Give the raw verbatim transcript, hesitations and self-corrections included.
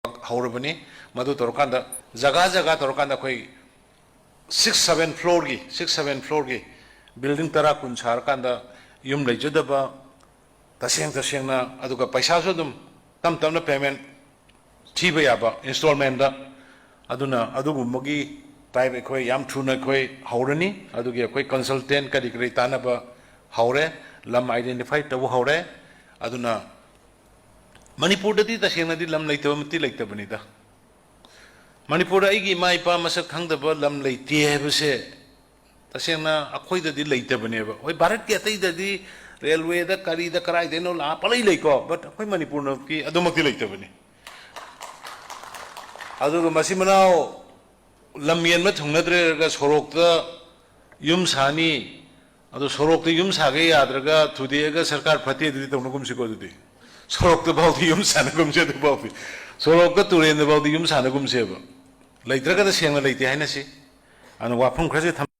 ꯍꯧꯔꯕꯅꯤ꯫ ꯃꯗꯨ ꯇꯧꯔꯀꯥꯟꯗ ꯖꯒꯥ ꯖꯒꯥ ꯇꯧꯔꯀꯥꯟꯗ ꯑꯩꯈꯣꯏ six seven floorꯒꯤ, six seven floorꯒꯤ building ꯇꯔꯥ ꯀꯨꯟ ꯁꯥꯔꯀꯥꯟꯗ ꯌꯨꯝ ꯂꯩꯖꯗꯕ, ꯇꯁꯦꯡ ꯇꯁꯦꯡꯅ, ꯑꯗꯨꯒ ꯄꯩꯁꯥꯁꯨ ꯑꯗꯨꯝ ꯇꯞ ꯇꯞꯅ payment ꯊꯤꯕ ꯌꯥꯕ installmentꯗ꯫ ꯑꯗꯨꯅ ꯑꯗꯨꯒꯨꯝꯕꯒꯤ type ꯑꯩꯈꯣꯏ ꯌꯥꯝ ꯊꯨꯅ ꯑꯩꯈꯣꯏ ꯍꯧꯔꯅꯤ꯫ ꯑꯗꯨꯒꯤ ꯑꯩꯈꯣꯏ consultant ꯀꯔꯤ ꯀꯔꯤ ꯇꯥꯟꯅꯕ ꯍꯧꯔꯦ, ꯂꯝ identify ꯇꯧꯕ ꯍꯧꯔꯦ꯫ ꯑꯗꯨꯅ ꯃꯅꯤꯄꯨꯔꯗꯗꯤ ꯇꯁꯦꯡꯅꯗꯤ ꯂꯝ ꯂꯩꯇꯕꯃꯛꯇꯤ ꯂꯩꯇꯕꯅꯤꯗ꯫ ꯃꯅꯤꯄꯨꯔꯗ ꯑꯩꯒꯤ ꯏꯃꯥ ꯏꯄꯥ ꯃꯁꯛ ꯈꯪꯗꯕ ꯂꯝ ꯂꯩꯇꯦ ꯍꯥꯏꯕꯁꯦ ꯇꯁꯦꯡꯅ ꯑꯩꯈꯣꯏꯗꯗꯤ ꯂꯩꯇꯕꯅꯦꯕ꯫ ꯍꯣꯏ, ꯚꯥꯔꯠꯀꯤ ꯑꯇꯩꯗꯗꯤ railwayꯗ ꯀꯔꯤꯗ ꯀꯔꯥꯏꯗꯩꯅꯣ ꯂꯥꯛꯑ ꯄꯪꯂꯩ ꯂꯩꯀꯣ, but ꯑꯩꯈꯣꯏ ꯃꯅꯤꯄꯨꯔꯃꯛꯇꯤ ꯑꯗꯨꯃꯛꯇꯤ ꯂꯩꯇꯕꯅꯤ꯫ ꯑꯗꯨꯒ ꯃꯆꯤꯟ ꯃꯅꯥꯎ ꯂꯝ ꯌꯦꯟꯕ ꯊꯨꯡꯅꯗ꯭ꯔꯦꯔꯒ ꯁꯣꯔꯣꯛꯇ ꯌꯨꯝ ꯁꯥꯅꯤ, ꯑꯗꯣ ꯁꯣꯔꯣꯛꯇ ꯌꯨꯝ ꯁꯥꯒꯦ ꯌꯥꯗ꯭ꯔꯒ ꯊꯨꯗꯦꯛꯑꯒ ꯁꯔꯀꯥꯔ ꯐꯠꯇꯦ ꯑꯗꯨꯗꯤ ꯇꯧꯅꯒꯨꯝꯁꯤꯀꯣ꯫ ꯑꯗꯨꯗꯤ ꯁꯣꯔꯣꯛꯇ ꯐꯥꯎꯗꯤ ꯌꯨꯝ ꯁꯥꯟꯅꯒꯨꯝꯁꯤ꯫ ꯑꯗꯨ ꯐꯥꯎꯗꯤ ꯁꯣꯔꯣꯛꯀ ꯇꯨꯔꯦꯟꯗ ꯐꯥꯎꯗꯤ ꯌꯨꯝ ꯁꯥꯟꯅꯒꯨꯝꯁꯦꯕ꯫ ꯂꯩꯇ꯭ꯔꯒꯅ ꯁꯦꯡꯅ ꯂꯩꯇꯦ ꯍꯥꯏꯅꯁꯤ꯫ ꯑꯗꯨꯅ ꯋꯥꯐꯝ ꯈꯔꯁꯦ ꯊꯝ-